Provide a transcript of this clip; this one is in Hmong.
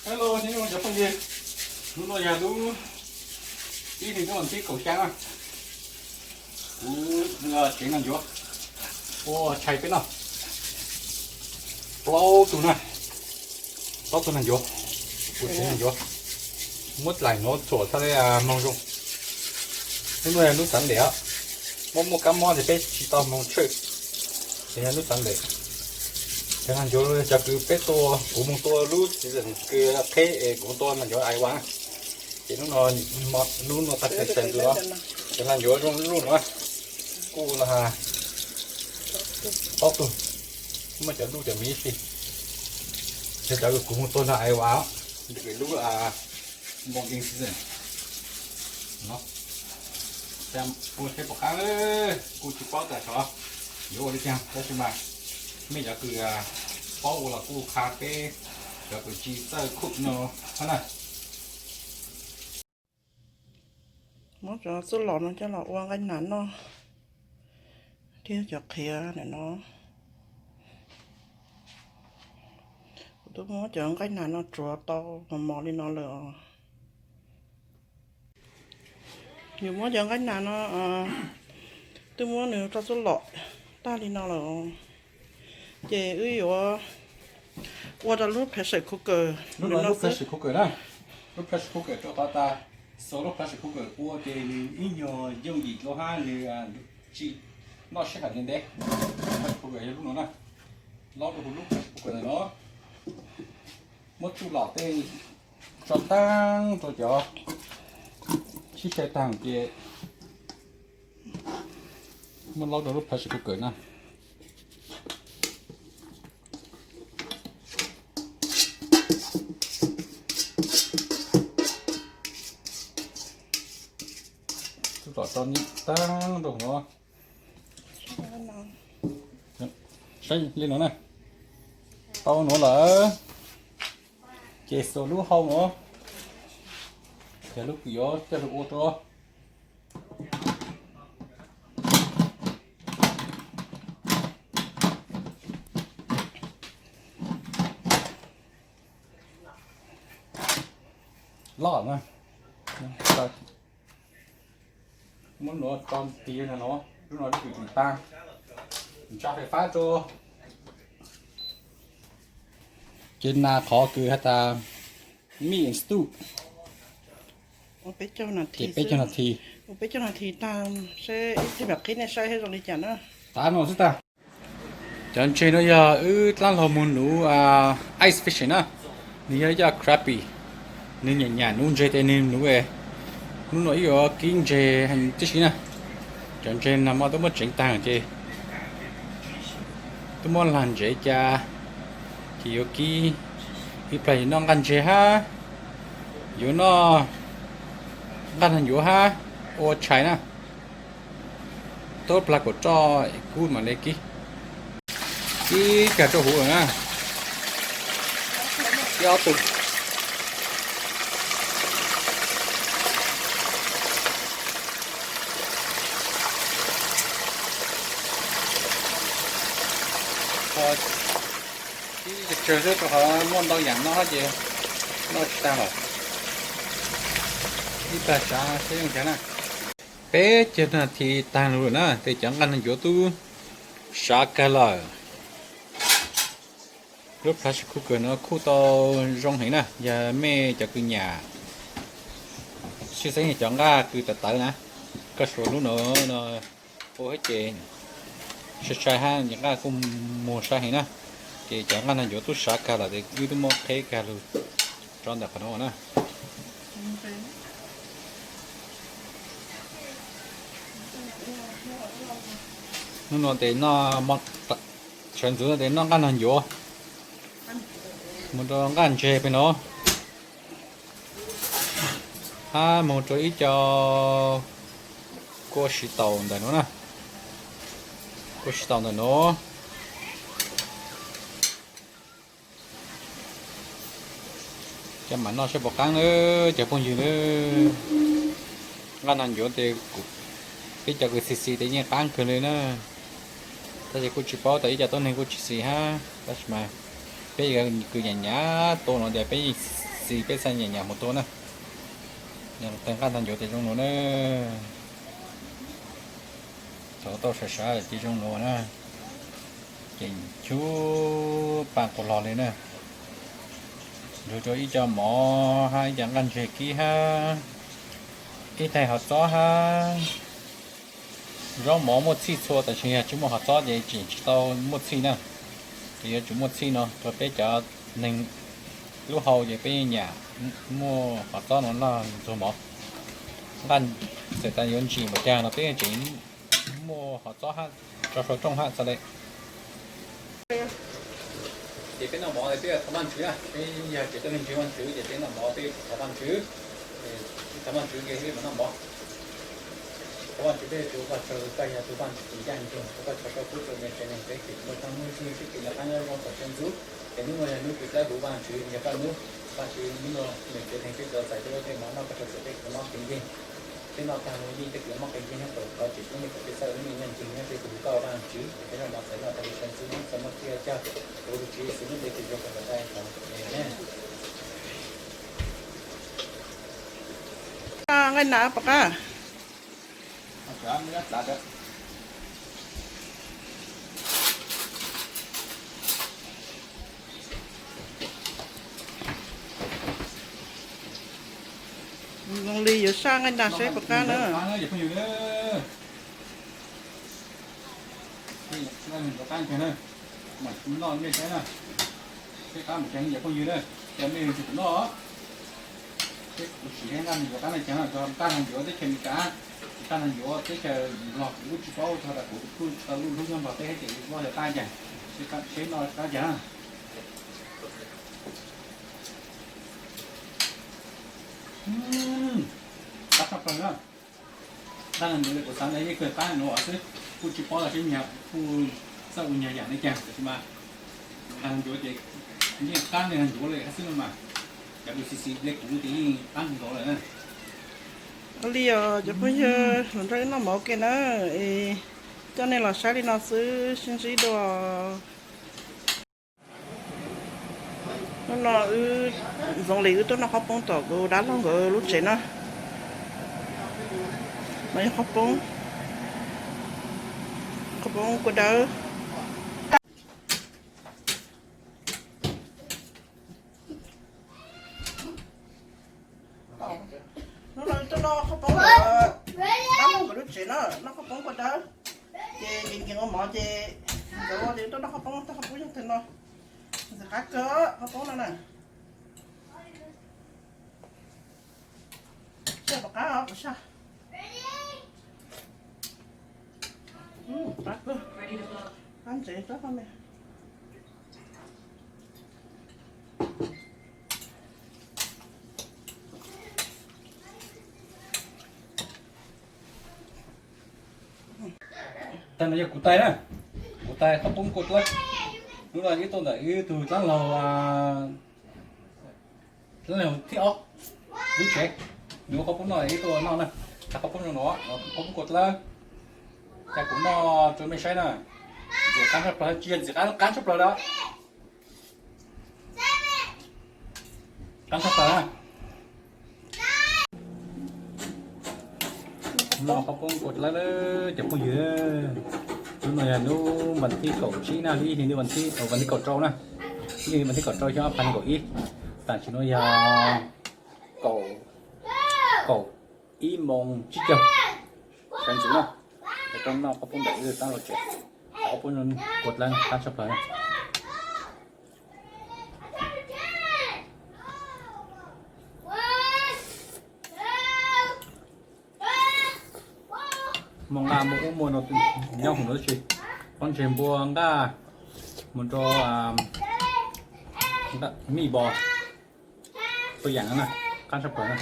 Hello, nyob zoo cov phooj ywg, hnub no yog lub ib hlis ntuj vas thib kaum xya na. Kuv tsev nag ncuav ua tshais peb noj, plaub tug na, plaub tug nag ncuav, kuv tsev nag ncuav. Muab laim no txhuam txhaj li mloog zoo. Hnub no yog hnub Sunday, muaj muaj kab mob ces peb tsis tau mloog tshwj, ces yog hnub Sunday. Cov nag ncuav cov kws peb tua, kuv mus tua lub season kws qheb es kuv tua nag ncuav Iowa, ces hnub no, hnub no tag kis xyoo ntxov, cov nag ncuav zoo luj no kuj plaub tug, muaj cov luj cov me ib si. Yog cov kws kuv mus tua nag Iowa, lub molting season no, ua tsheb pom qab, kuj tsis paub tas xyov yuav ua li cas tab sis mas mej cov kws paub ua los kuj qha peb cov kws tsis txawj cook no hab na. Muab cov txuj lom no coj los ua nqaij nas noj thiab cov qhiav ntawm no. Kuv twb muab cov nqaij nas no tsuav tau mos mos li no lawm os. Yus muab cov nqaij nas no, twb muab nws rau txuj lom tag li no lawm, ces wb yuav ua rau lub pressure cooker. Lub no lub pressure cooker na, lub pressure cooker rau qhov tas xaus lub pressure cooker ua ces nws ib nyuag yooj yim dua hab nws tsis noj sij hawm ntev ntev. Pressure cooker yog lub no na, laub rau hauv lub pressure cooker ntawm no, muab tsuj lom tej tso taag rau cov sib sai taag ces muab laub rau lub pressure cooker na. Tsuj lom tso taag rau no. Saib li no na, tau no lawm ces xuas lub hau no, yog lub kws yuav coj lug ua rau. Loj na, muab nuav tso tig no, lub no lub kws tseem taag, ntsa fais fab rau. Ces nas qhov kws has tas meat and stew, ces peb caug nas this, peb caug nas this taag, saib ib teg mam qhib nej saib zoo li cas na. Tav no xwb tag. Cov ntseg no yog wb dlaab hlo moog nuv ice fishing na, nws yog ib co crappie, nws nyam nyam nuv ntseg tes nws nuv. Hnub no wb yuav kib ntseg tib si na. Cov ntseg no mas twb muab tseev taag ces twb muab lag ntsev ca, ces yuav kib ib plag yuav noj nqaj ntseg hab, yuav noj nqaj nag ncuav hab, ua tshais na. Tub plag kaum roj kub mam le kib. Kib kag rau huv lawm na. Kib ob tug. Kib tsawg tsawg xwb rau qhov muaj ntau yaam noj ces noj tsis tag lawm. Ib plag sav seb zoo cas na. Peb caug nas this taag lug lawm na, tes cov nqaj nag ncuav tub sav kag lawm. Lub pressure cooker no khuj tau zoo heev na, yog mej cov kws nyam sib xeeb cov nqaj kws tawv tawv na, koj suav lub no no ua ces sai sai hab, cov nqaj kuj muag sai heev na. Ces cov nqaj nag ncuav tub sav kag lawm tes wb tub muab qheb kag lug tso ntawm qhov no na. Hnub no tes noj, sawv ntxuv no tes noj nqaj nag ncuav, moog rau nqaj ntseg peg no, hab moog rau ib co kua siv taus ntawm no na, kua siv taus ntawm no. Coj mam noj saib puas qaab na cov phooj ywg na. Nqaj nag ncuav tes peb cov kws xis xis tes yeej qaab kawg li na. Tab sis kuj tsis paub tas ib co tuab neeg kuj tsis xis hab, tab sis mas Peb kws nyam nyam tua no tias peb yeej xis peb xav nyam nyam mus tua na. Nyam tawg nqaj ntag ncuav tias zoo no na. Thaum tau sawv sawv ces zoo no na. Ces cub pa quas los li na. Nrug rau ib co mov hab ib co nqaj ntseg kib hab ib taig hov txob hab. Zaub mov muaj txhij txhua, tab sis yog tsis muaj hov txob ces tseem tsis tau muaj txhij na. Ces yuav tsum muaj txhij no rau peb cov neeg lub hau ces peb yeej nyam muaj hov txob no noj ntxuag mov. Nqaj txawm tas yuav ntsim npaum cas los peb yeej tseem muaj hov txob hab tso sau rooj hab txog le. Ces peb noj mov peb thov Vajtswv, peb yog tsev tuaj me ntsis Vajtswv ces peb noj mov peb thov Vajtswv. Thov Vajtswv ces peb mam noj mov. Thov Vajtswv peb Tswv, koj tsaug koj yog tus Vajtswv ncaj ncees, koj tso sau pub rau niam tsev neeg peb kem muaj txoj hnub sib sib tis noj qab nyob zoo kom sawv ntxov. Ces hnub no yog hnub kws dawb huv Vajtswv, yog koj hnub, Vajtswv hnub no niam tsev neeg peb txhua txhua tus peb mov noj koj tso peb kws mob qee nkeeg. Peb noj tag mus yeej tej kws mob qee nkeeg nyob tod, thov Tswv pub nej kom peb txawj lub neej ncaj ncees nyob peb tus koj Vajtswv, ces peb noj mov txhua noj tag li sawv ntxov muaj txiaj coj, kuv tus Tswv Yexus lub npe tus zoo kom tau ib tog. Nqaij nas puas qab? Zoo li yuav saj nqaij nas saib puas qab na. Peb qab mus caag ib yam phooj ywg na, cov mej ntsis kuv noj, peb kuv sim nqaj ncuav qab na caag no, cov qab ncuav teb chaws Amelikas, qab ncuav teb chaws Nplog kuv kuj tsis paub, txog tas kuv kuj tau lub hlub nyob Nplog teb ces kuv paub cov qab caag, seb noj qab caag na. Qab tshaj plaws na. Qab ncuav li kuv xav ntawd yeej kawg qab nuav xwb, kuj tsis paub tas seb nyag kuj txawj ua nyag yam le caag, tab sis mas ncuav ces yeej qab le ncuav le xwb no mas, cov kws xis xis le kuv ces yeej qab nkaus lawm na. Ua li os cov phooj ywg, hluas nraug wb noj mov ua ke na, es coj nej los saib li no xwb, sib ntsib dua. Hnub no wb, Ntxoov Lis wb tuaj noj qhob poob tom kuv dab laug nkawd lub tsev na. No yog qhob poob, qhob poob kua dawb. Hnub no wb tuaj noj qhob poob ntawm dab laug nkawd lub tsev na, noj qhob poob kua dawb. Ces nkees nkees ua mov ces nkawd ua ces wb tuaj noj qhob poob, tag qhob poob yog tag no. Ntxim qab kawg qhob poob no na. Saj puas qab os, puas saj? Qab kawg, qab ntsev tsob qab me. Tag no yog kuv tais na, kuv tais qhob poob kua dlawb. Hnub no wb tuaj ntawm wb tug dab laug, dab laug thib ob lub tsev, nws ua qhob poob no wb tuaj noj na. Tag qhob poob zoo no, qhob poob kua dlawb. Cas kuv noj rau mej saib na. Ntxim qab tshaj plaws, tsis yog ntxim qab, qab tshaj plaws lawm. Qab tshaj plaws na. Noj qhob poob kua dlawb cov phooj ywg. Hnub no yog hnub vas thib kaum tsib na, ib hlis hnub vas thib, vas thib kaum rau na. Ib hlis vas thib kaum rau xyoo ob phav nees nkaum ib. Tam sim no yog kaum, kaum ib moos tsib caug sawv ntxov na. Rau noj qhob poob ntawm wb tab laj tsev. Qhob poob kua dlawb qab tshaj plaws na. Muaj nqaj muaj ub muaj no nyob hauv no tab sis pob ntseg npua nqaj mus rau mij bos txhua yam no na, qab tshaj plaws na.